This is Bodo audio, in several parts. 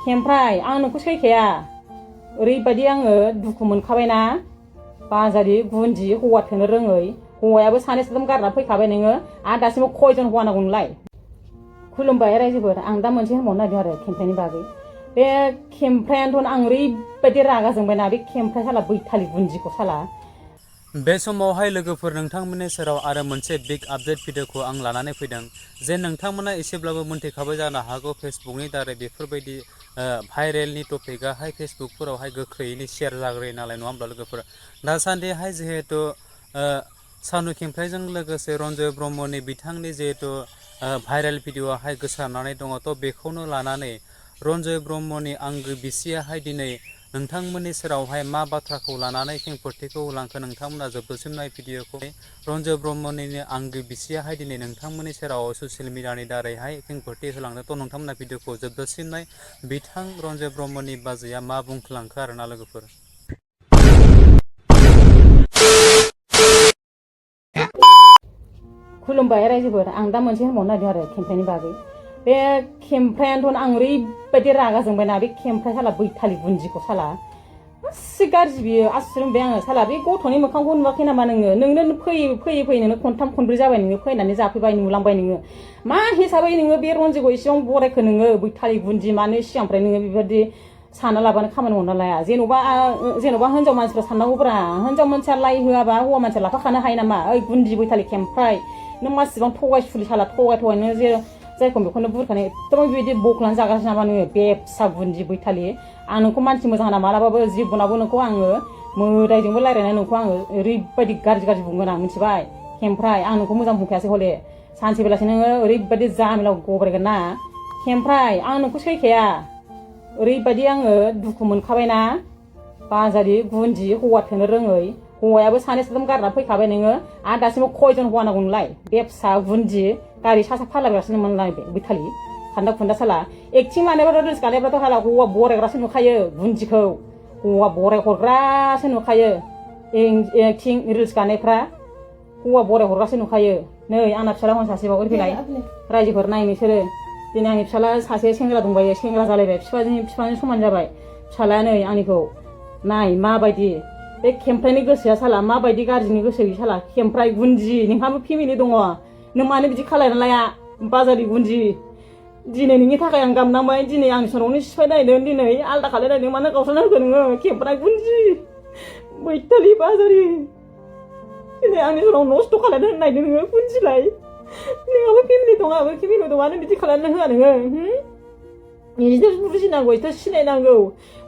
केमफ्राय आं नोंखौ सैखाया ओरैबायदि आङो दुखु मोनखाबायना बाजारि गुन्दि हौवा थोनो रोङै हौवायाबो सानै साथाम गारना फैखाबाय नोङो आरो दासिमबो खयजन हौवा नांगौ नोंलाय खुलुमबाय रायजोफोर आं दा मोनसे होनबावनो नागिरदों आरो केमफ्रायनि बागै बे केमफ्रायानोथ' आं ओरैबायदि रागा जोंबायना बे केमफ्राय साला बैथालि गुन्दिखौ साला बे समावहाय लोगोफोर नोंथांमोननि सेराव आरो मोनसे बिग आपडेट भिडिअखौ आं लानानै फैदों जे नोंथांमोना एसेब्लाबो मोनथिखाबाय जानो हागौ फेसबुकनि दारै बेफोरबायदि भाइरेलनि टपिकआहाय फेसबुकफोरावहाय गोख्रैयैनो शेयार जाग्रोयो नालाय नङा होमब्ला लोगोफोर दासान्दिहाय जिहेतु सानु केमफ्रायजों लोगोसे रन्जय ब्रह्मनि बिथांनि जिहेतु भाइरेल भिडिअआहाय गोसारनानै दङ थ' बेखौनो लानानै रन्जय ब्रह्मनि आंगो बिसियाहाय दिनै नोंथांमोननि सेरावहाय मा बाथ्राखौ लानानै खेंफोरथिखौ होलांखो नोंथांमोना जोबजासिम नाय भिडिअखौ रन्जय ब्रह्मनिनो आंगो बिसियाहाय दिनै नोंथांमोननि सेराव ससियेल मिडियानि दारैहाय खेंफोरथि होलांदों थ' नोंथांमोना भिडिअखौ जोबजासिम नाय बिथां रन्जय ब्रह्मनि बाजैया मा बुंखोलांखो आरोना लोगोफोर खुलुमबाय रायजोफोर आं दा मोनसे होनबावनो नागिरदों आरो केमफ्रायनि बागै बे केमफ्रायानोथ' आं ओरैबायदि रागा जोंबायना बे केमफ्राय साला बैथालि गुन्दिखौ साला मासि गाज्रि बियो आसुर मोनबाय आङो साला बे गथ'नि मोखांखौ नुवाखै नामा नोंनो फैयै नोङो खनथाम खनब्रै जाबाय नोङो फैनानै जाफैबाय नुलांबाय नोङो मा हिसाबै नोङो बे रन्जयखौ एसेबां बरायखो नोङो बैथालि गुन्दि मानो सिगांनिफ्राय नोङो बेबायदि सानना लाबानो खामानि मावना लाया जेन'बा हिनजाव मानसिफ्रा साननांगौब्रा हिनजाव मानसिया लाइ होआबा हौवा मानसिया लाफाखानो हायो नामा ओइ गुन्दि बैथालि केमफ्राय नों मासिबां थगायसुलि साला थगाय नों जे जायखौ बेखौनो बुरखानाय एकदम बेबायदि बख्लानानै जागासिनो नामा नोङो बे फिसा गुन्दि बैथालि आं नोंखौ मानसि मोजां होना मालाबाबो जिबनावबो नोंखौ आङो मोदायजोंबो रायज्लायनाय नोंखौ आङो ओरैबायदि गाज्रि बुंगोन आं मिथिबाय केमफ्राय आं नोंखौ मोजां बुंखायासै हले सानसे बेलासि नोङो ओरैबायदि जामेलाव गब्रायगोन ना केमफ्राय आं नोंखौ सैखाया ओरैबायदि आङो दुखु मोनखाबायना बाजारि गुन्दि हौवा थोनो रोङै हौवायाबो सानै साथाम गारना फैखाबाय नोङो आरो दासिमबो खयजन हौवा नांगौ नोंलाय बे फिसा गुन्दि गारि सा फालायगासिनो मोनलाय बैथालि खान्दा खुन्दा साला एक्टिं लानायबाथ' रिल्स गानायबाथ' हाला हौवा बरायग्रासो नुखायो गुन्दिखौ हौवा बराय हरग्रासो नुखायो एक्टिं रिल्स गानायफ्रा हौवा बराय हरग्रासो नुखायो नै आंना फिसाला हन सासेबाव ओरैफैलाय रायजोफोर नाय नोंसोरो दिनै आंनि फिसाला सासे सेंग्रा दंबायो सेंग्रा जालायबाय बिफाजों समान जाबाय फिसालाया नै आंनिखौ नाय माबायदि बे केमफ्रायनि गोसोआ साला माबायदि गाज्रिनि गोसो साला केमफ्राय गुन्दि नोंहाबो फेमिलि दङ नों मानो बिदि खालायना लाया बाजारि गुन्दि दिनै नोंनि थाखाय आं गामनांबाय दिनै आंनि सनावनो सिफायनायदों दिनै आलदा खालायनायदों मानो गावस्राना होखो नोङो केमफ्राय गुन्दि बैथालि बाजारि दिनै आंनि सनाव नस्थ' खालायना नायदों नोङो गुन्दिलाय नोंहाबो फेमिलि दं आंहाबो फेमिलि दं मानो बिदि खालायना होआ नोङो नोंसोर बुजिनांगौ एसे सिनायनांगौ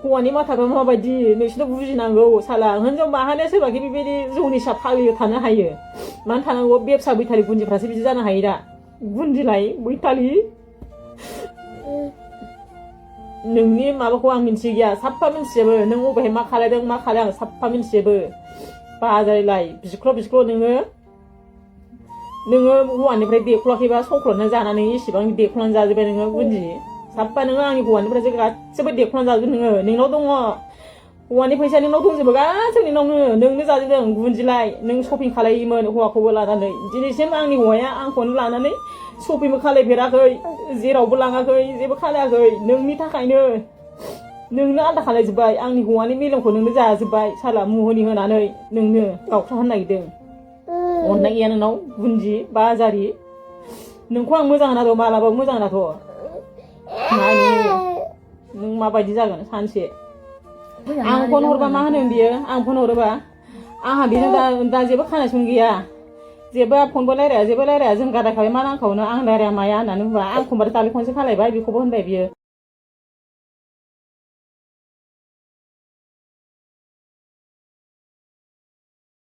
हौवानि माथाफ्रा माबायदि नोंसोर बुजिनांगौ साला हिनजाव माहारिया सोरबाखि बेबायदि जौनिसा फाग्लियाव थानो हायो मानो थानांगौ बे फिसा बैथालि गुन्दिफ्रासो बिदि जानो हायो दा गुन्दिलाय बैथालि नोंनि माबाखौ आं मिन्थिया साफा मिन्थिजोबो नों अबेहाय मा खालायदों मा खालाय आं साफा मिन्थिजोबो बाजारिलाय बिख्ल' नोङो हौवानिफ्राय देख्लाखैबा संख्ल'नो जानानै इसेबां देख्ल'नानै जाजोब्बाय नोङो गुन्दि साफा नोङो आंनि हौवानिफ्रायसो गासिबो देख्ल'नानै जाजोबो नोंनाव दङ हौवानि फैसा नोंनाव दंजोबो गासैबो नोंनो जाजोबदों गुन्दिलाय नों शपिं खालायोमोन हौवाखौबो लानानै दिनैसिम आंनि हौवाया आंखौनो लानानै शपिंबो खालायफेराखै जेरावबो लाङाखै जेबो खालायाखै नोंनि थाखायनो नोंनो आलदा खालायजोब्बाय आंनि हौवानि मेलेमखौ नोंनो जाजोब्बाय साला मुहुनि होनानै नोंनो गावस्रा होनो नागिरदों अननाय गैया नोंनाव गुन्दि बाजारि नोंखौ आं मोजां होनाथ' मालाबाबो मोजां होनाथ' नों माबायदि जागोन सानसे आं फन हरबा मा होनो बियो आं फन हरोबा आंहा बेजों दा जेबो खानायसुन गैया जेबो फनबो रायलाया जेबो रायलाया जों गादायखाबाय मा नांखावनो आं रायलाया माया होननानै बुंबा आं खनबाथाय दाखालि खनसे खालायबाय बेखौबो होनबाय बियो